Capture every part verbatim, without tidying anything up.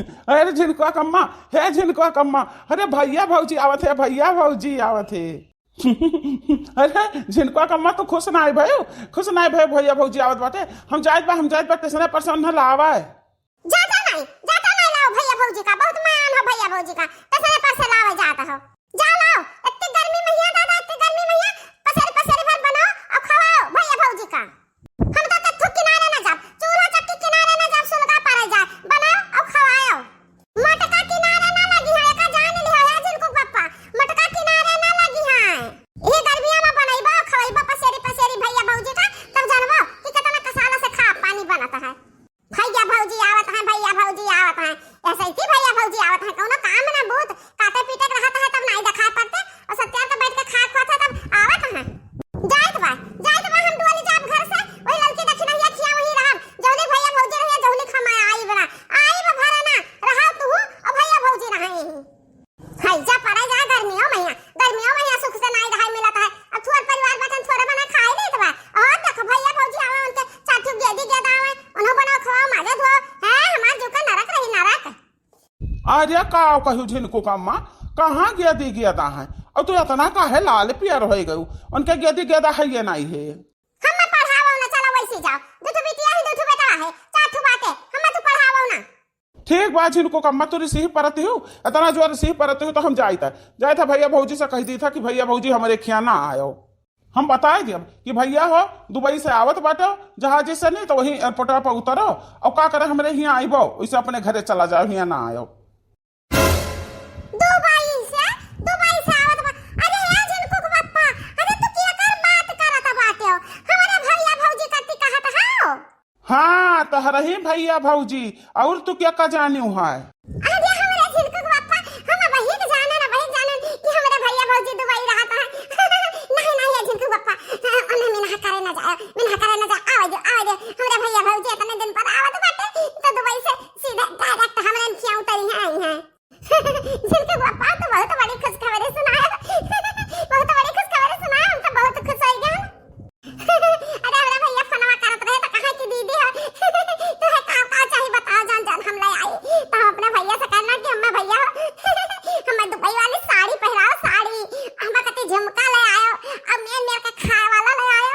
अरे झिनकुआ कम्मा, हे झिनकुआ कम्मा, अरे भैया भौजी आवत है, भैया भौजी आवत है। अरे झिनकुआ कम्मा, तू खुश नाहीं भयू, खुश नाहीं भयू, भैया भौजी आवत बाटे। हम जाइत बा, हम जाइत बा, टेसने पर से उन्हें लावा है। जाता नाहीं, जाता नाहीं लाओ भैया भौजी का, बहुत मान हो भैया भौजी का, टेसने पर से लावे जाता हो। जा लाओ, इतनी गर्मी में हिया दादा, इतनी गर्मी में हिया पसेरी पसेरी भर बनाओ और खवाओ भैया भौजी का। हम तो तत्थु किनारे ना जाब, चूल्हा चक्की किनारे ना जाब, सुलगा पड़े जाए, बनाओ और खवाओ। मोटका किनारे ना लगी है, एका जान लिहो है झिनकू पप्पा, मोटका किनारे ना लगी है। ये गर्मिया में बनैबो, खवैबो पसेरी पसेरी भैया भौजी का, तब जानबो कि कितना कसाला से खा पानी बनत है। भैया भौजी आवत हैं, भैया भौजी आवत हैं, ऐसे ही भैया भौजी आवत हैं, कौनो काम ना बूत, काटे पीटे के रहत है तब नाई दिखाई पड़ते, और सत्यार तो बैठ के खा खात है तब आवत हैं। जाइत बा, जाइत बा हम डोली जाब घर से, वही ललकी दक्षिणहिया खिया वही रहब, जौली भैया भौजी रहिया जौली खमा आई बना, आई बा भरा ना, रहा तू और भैया भौजी रहे ही। हाय जा परे जा गर्मियों में, गर्मियों में सुख से नाई दहाई मिलत है। अब थोर परिवार बचन थोरे बना खाए लेत बा। और देख भैया भौजी आवे, उनके चार ठो गेदी गेदा आवे, उन्हों बनाओ खवाओ माजे धो। है हमार जुका नरक रही नरक। अरे का कहू झिनकू कम्मा, कहाँ गेदी गेदा है? और तू इतना काहे लाल पियर हो गयू? उनके गेदी गेदा है ये नाई है। हम पढ़ावो ना, चलो वैसे जाओ। दू ठो बिटिया ही दू ठो बेटा है, चार ठो बाटे, हम तू पढ़ावो ना। ठीक बा झिनकू कम्मा, तू रिसिही परत हू, इतना जोर रिसिही परत हू तो हम जाइत है, जाइत है भैया भौजी से कह दी था कि भैया भौजी हमरे खिया ना आयो। हम बताए दियब कि भैया हो दुबई से आवत बाटो जहाज से, नहीं तो वही एयरपोर्ट पर उतरो और का करे हमरे हिया आइबो, वैसे अपने घरे चला जाओ, हिया ना आयो। दुबई से, दुबई से आवत बा। अरे हे झिनकू के पप्पा, अरे तू केकर बात करत बाटे हो? हमरे भैया भौजी कति कहत हौ? हाँ, तोहरही भैया भौजी, और तू केका जानिउ है? अरे हमरे झिनकू के पप्पा, हम वही के जाने ना, वही जाने कि हमरे भैया भौजी दुबई रहत है। नहीं, नहीं, ये झिनकू के पप्पा, उन्हें मिनहा करे ना जाए, मिनहा करे ना जाए, आवे दे, आवे दे, हमरे भैया भौजी इतने दिन पर आवत बाटे, तो दुबई से सीधे डायरेक्ट हमरे खिया उतरी हैं, आई हैं। झिनकू के पप्पा, तो बहुत बड़ी खुशखबरी सुनाए। बहुत बड़ी खुशखबरी सुनाए, हम तो बहुत खुश हो गए। अरे, हमरा भैया फोनवा करत रहे, तो कहा कि दीदी हो, तुहे का, का चाही बताओ, जान, जान, हम ले आई। तो हम अपने भैया से कहना कि हमें भैया हो, हमें दुबई वाली साड़ी पहनाओ, साड़ी, हमें कति झुमका ले आयो, और मेर, मेर के खाए वाला ले आयो।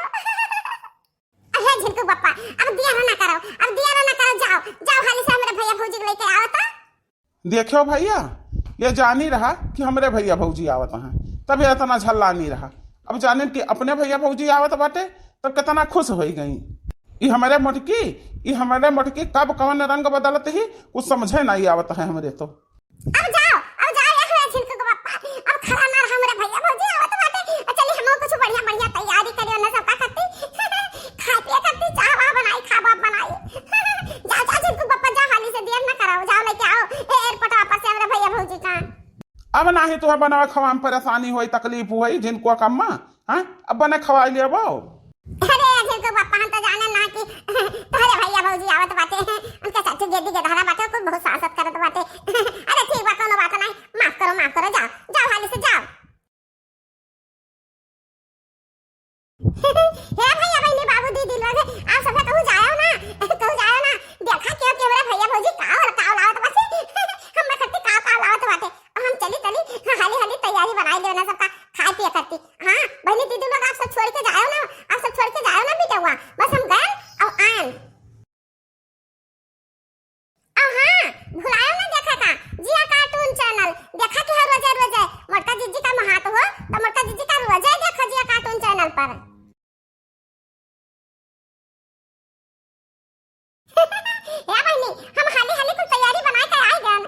अरे झिनकू के पप्पा, अब दिया ना करो, अब दिया ना करो, जाओ, जाओ, हाली से हमरे भैया भौजी के लेके आओ तो। देखो भैया, ये जानी रहा कि हमरे भैया भौजी आवत हैं, तब ये इतना झल्लानी रहा। अब जाने कि अपने भैया भौजी आवत बाटे, तब कितना खुश होई गई। ई हमरे मोटकी, ई हमरे मोटकी कब कवन रंग बदलत ही, कुछ समझे नहीं आवत है हमरे तो। अब जाओ, अब जाओ, ये हमरे झिनकू के पप्पा, अब खड़ा ना रहा, हमरे भैया भौजी आवत बाटे। अब चली हमहू कुछ बढ़िया बढ़िया तैयारी करी, उन्हें सबका खातिर खाए पिए खातिर चाह वाह बनाई, खाबा बनाई। जाओ, जाओ, झिनकू के पप्पा, जाओ, हाली से देर न कराओ, जाओ, लेके आओ, ए, एयरपोर्ट वापस से हमरे भैया भौजी का। अब नाही तुहे बनावे खवाए में परेशानी होई, तकलीफ होई, झिनकू के अम्मा, हाँ? अब बने खवाई लेबो। अरे, झिनकू के पप्पा, हम तो जाने ना कि तोहरे भैया भौजी आवत बाटे, उनके साथे गेदी गेदहरा बाटे, कुल बहुत सासत करत बाटे। अरे, ठीक बा, कोनो बात नाही, माफ करो, माफ करो, जाओ, जाओ, हाली से जाओ। हे भैया, बहिनी, बाबू, दीदी लोग, आप सब कहूँ जाओ ना, कहूँ जाओ ना, देखा क्यों कि हमरे भैया भौजी का और का लावत बाटे, हम खट्टी का का लावत बाटे। अब हम चली, चली, हाली, हाली तैयारी बनाई लेना सबका खाए पिए खातिर। हाँ, बहिनी, दीदी लोग, आप सब छोड़ के जाओ ना, आप सब छोड़ के जाओ ना बेटवा, बस हम गए और आए। और हाँ, भुलायो ना देखा का, जिया cartoon channel, देखा कि हर रोजे रोजे मोटका जिज्जी का महात हो, तो मोटका जिज्जी का रोजे देखो जिया cartoon channel पर। ए बहिनी, हम हाली हाली कुल तैयारी बनाए के आए गन।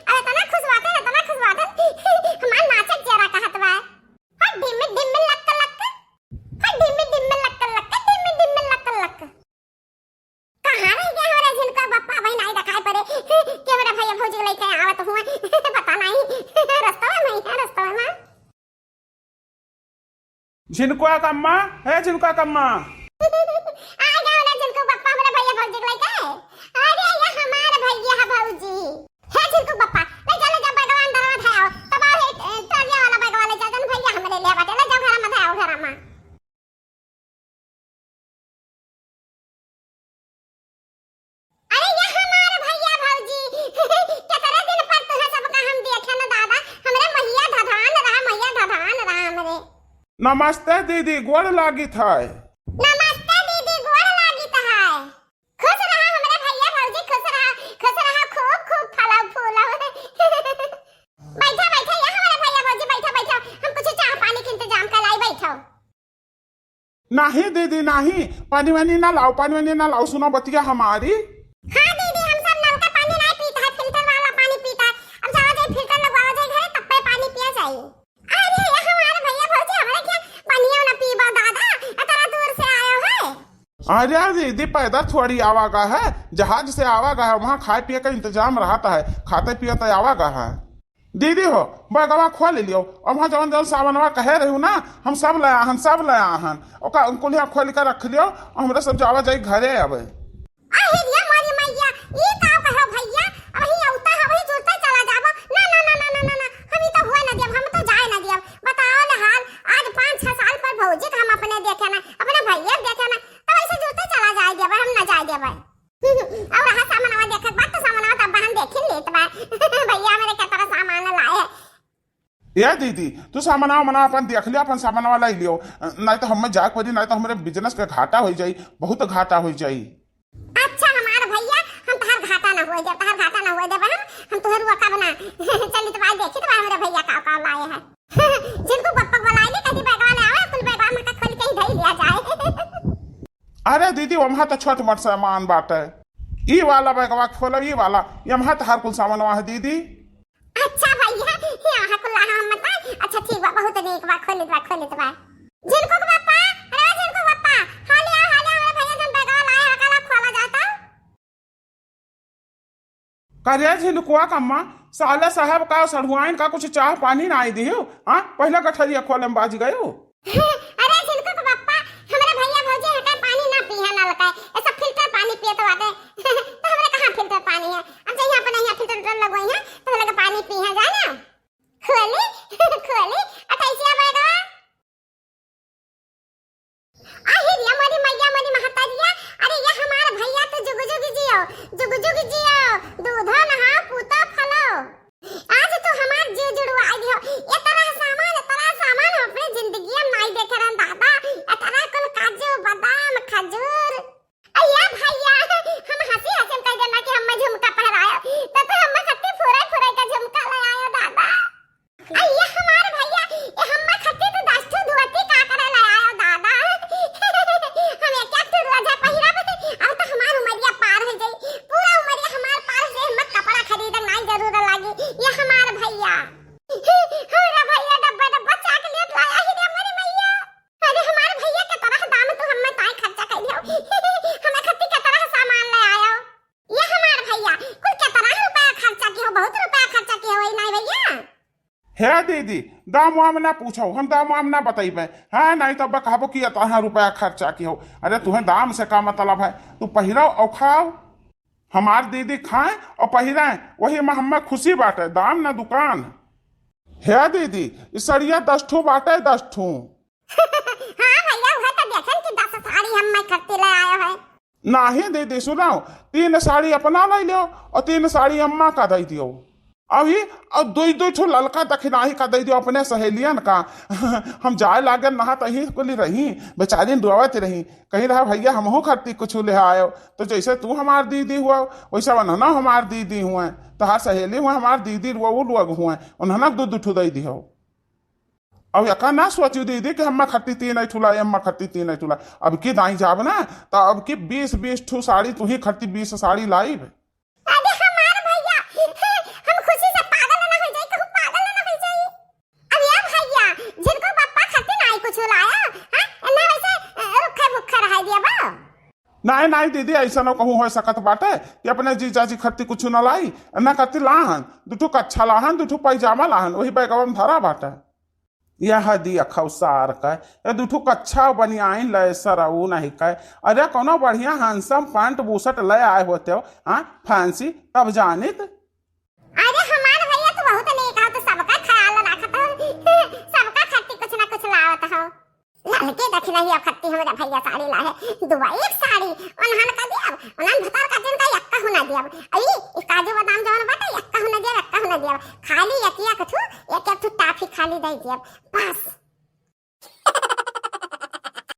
अरे इतना खुश बाटे, इतना खुश बाटे, हमार नाचक जरा कहत बा। हट ढिम्मी ढिम्मी लक लक, हट ढिम्मी ढिम्मी लक लक, ढिम्मी ढिम्मी लक लक। कहाँ रह गया हमारा झिनका बप्पा? भाई नाई दिखाई पड़े कि हमारा भैया भौजी लेके आवत हुए। पता नहीं, रस्तवा में है, रस्तवा में। झिनकुआ कम्मा, हे झिनकुआ कम्मा। आ गया ना झिनकू बप्पा, हमारा भैया भौजी लेके। अरे ये हमारा भैया है भौजी। हे झिनकू बप्पा, ले जा, ले जा, बैगवा अंदर में धराओ। तब आओ, हे, ए, ट्रलिया वाला बैगवा ले जा, जन भैया हमरे ले बाटे, ले जाओ घर में धराओ, घर में। अरे ये हमार भैया भौजी, नमस्ते दीदी, गोड़ लागित है। नमस्ते दीदी, गोड़ लागित है। खुश रहा हमरे भैया भौजी, खुश रहा, खुश रहा, खूब खूब फलव फूलव। बैठा बैठा, यहाँ हमरे भैया भौजी, बैठा बैठा, हम कुछ चाह पानी के इंतजाम कर लाई, बैठा। नाहीं दीदी, नाहीं, पानी वानी ना लाओ, पानी वानी ना लाओ, सुनो बतिया हमारी। हाँ दीदी, हम सब नल का पानी नाहीं पीता है, फिल्टर वाला पानी पीता है। अब जावा जाई फिल्टर लगवावा जाई घरे, तब पे पानी पिया जाई। अरे ये हमारे भैया भौजी, हमरे क्या पानियो ना पीबा दादा, इतना दूर से आयो है। अरे दीदी, पैदल थोड़ी आवा गा है, जहाज से आवा गा है, वहाँ खाए पिए का इंतजाम रहता है, खाते पिए तो आवा गा है। दीदी हो, बैगवा खोल लियो, और वहाँ जौन जौन सामानवा कहे रही ना, हम सब ले आहन, सब ले आहन। ओका कुलिया खोल के रख लियो, और हमरे सब जावा जाई घरे अब। अरे रे मोरी मैया, ई का कहो भैया, अबही औता है, वही जुरते चला जाबो। ना, ना, ना, हम ई तो हुए ना दियब, हम तो जाए ना दियब। बताओ ले हाल, आज पाँच छह साल पर भौजी के हम अपने देखे ना, अपने भैया के देखे ना, तो ऐसे जुरते चला जाए देबे, हम ना जाए देबे। और रहा सामानवा देखत बा, तो सामानवा तब हम देखिन लेत बा। भैया मेरे के तरह सामान लाए है। ए दीदी, तू सामानवा मना अपन देख लियो, अपन सामानवा लाई लियो, नहीं तो हमें जाए पड़ी, नहीं तो हमरे business के घाटा हो जाई, बहुत घाटा हो जाई। अच्छा हमार भैया, हम तहार घाटा ना होए देब, तहार घाटा ना होए देब हम, हम तोहर रुआ का बना। चली तो भाई देखी तो भाई हमरे भैया का का लाए है। झिनकू पप्पा को बुलाए ले, कभी बैगवा ले आवे, कुल बैगवा में का खोल के ही धई लिया जाए। अरे दीदी, वहाँ तो छोट मोट सामान बाटे, ई वाला बैगवा खोलो, ई वाला, ये वहाँ तो हर कुल सामानवा है दीदी। अच्छा भैया, यहाँ कुल रहा हम बताए। अच्छा ठीक बा, बहुत नीक बा, खोलित बा, खोलित बा। झिनकू के पापा, अरे झिनकू के पापा, हालिया, हालिया, हमरे भैया जन बैगवा लाए हैं, काला खोला जाता। करे झिनकुआ कम्मा, साले साहब का सढ़ुआइन का कुछ चाह पानी नाई दियो? हाँ, पहले गठरिया खोले में बाज गयो। अरे झिनकू के पप्पा, हमरे भैया भौजी हटा पानी ना पीहे नल का, ये सब फिल्टर पानी पियत बाटे। तो हमरे कहाँ फिल्टर पानी है? अब जइया अपने यहाँ फिल्टर उल्टर लगवाई है, तो लगे पानी पीहे जाना। खोली, खोली, अटैचिया बैगवा। आही रे मोरी मैया, मोरी महतरिया, अरे ये हमार भैया तो जुग जुग जियो, जुग जुग जियो, दूधो नहाओ, पूतो फलो। आज तो हमार जीव जुड़वा दियो। इतना सामान, इतना सामान हम अपने जिंदगी में नाई देखे रहन दादा। इतना कुल काजू, बादाम, खजूर। अय्या भैया, हम हंसी हंसी में कह देना कि हमें झुमका पहरायो, तो तू हमें खत्ती फुराई फुराई का झुमका ले आयो दादा। अय्या हमार भैया, ये हमें खत्ती तू दस ठो धोती का करे ले आयो दादा। हम एक एक ठो रोजा पहिरब, अब तो हमार उमरिया पार हो जाई, पूरा उमरिया हमार पार हो जाई, हमें कपड़ा खरीदे नाई जरूर लागी। ये हमार भैया, हमरा भैया डब्बा डब्बा चॉकलेट लाया ही रे मोरी मैया। अरे हमार भैया के तरह दाम तू हमें ताई खर्चा कर दियो। हमें खत्ती के तरह सामान ले आयो। ये हमार भैया, कुल के तरह रुपया खर्चा कियो, बहुत रुपया खर्चा कियो, वही नाई भैया। हे दीदी, दाम वाम ना पूछो, हम दाम वाम ना बतइबे। हाँ, नाई तो अब कहबो कि इतना रुपया खर्चा कियो। अरे तुहें दाम से का मतलब है, तू पहिरो और खाओ। हमार दीदी खाए और पहिराए, वही में हमें खुशी बाटे, दाम ना दुकान। हे दीदी, ई सड़िया दस ठो बाटे, दस ठो। हाँ भैया, वह तो देखेन कि दस साड़ी हम मैं खरीद ले आयो है। नाहीं दीदी, सुनो, तीन साड़ी अपना ले लियो और तीन साड़ी अम्मा का दे दियो। अभी और दुई दुई ठो ललका दखिनाही का दे दियो अपने सहेलियन का। हम जाए लागे नहा तही कुली रही, बेचारी रोवत रही, कहीं रहा भैया हमहू खातिर कुछ ले आयो। तो जैसे तू हमार दीदी हुआ, वैसे उन्हना हमार दीदी हुआ, तोहार सहेली हुआ, हमार दीदी वो लोग हुआ, उन्हना दू दू ठो दे दियो। अब एका ना सोचू दीदी कि हम्मा खत्ती तीन आई ठुला, हम्मा खत्ती तीन आई ठुला। अब की दाई जाब ना, तो अब की बीस बीस ठू साड़ी तू ही खत्ती बीस साड़ी लाइब। अरे हमार भैया, हम खुशी से पागल ना हो जाई, कहूँ पागल ना हो जाई। अब ये भैया, झिनकू पप्पा खत्ती नाई कुछ लाया, हाँ? ना वैसे, अ, रुखे भुखे रहाई दिया बा। नाई, नाई दीदी, ऐसा न कहूँ हो सकत बाटे कि अपने जीजा जी खत्ती कुछ न लाई, न खत्ती लाहन, दू ठो कच्छा लाहन, दू ठो पैजामा लाहन, वही बैगवा में धरा बाटे। यह दिया खौसार का, ये दू ठो कच्छा बनियाइन ले सरऊ नहीं का। अरे कोनो बढ़िया handsome pant बुशर्ट ले आए होते हो, हाँ, fancy, तब जानित। अरे हमार भैया तू बहुत नीक हो, तू सबका ख्याल रखत हो, सबका खत्ती कुछ ना कुछ लावत हो। ललके दखिनाही अब खत्ती हमरे भैया साड़ी लाए, दुआ एक साड़ी उन्हन का दियब, उन्हन भतार का जिनका एक्का हुना दियब। अई, ई काजू बादाम जवन बाटे, एक्का हुना दियब, एक्का हुना दियब। खाली एक एक ठू, एक एक ठू टाफी खाली दे दियब। बस।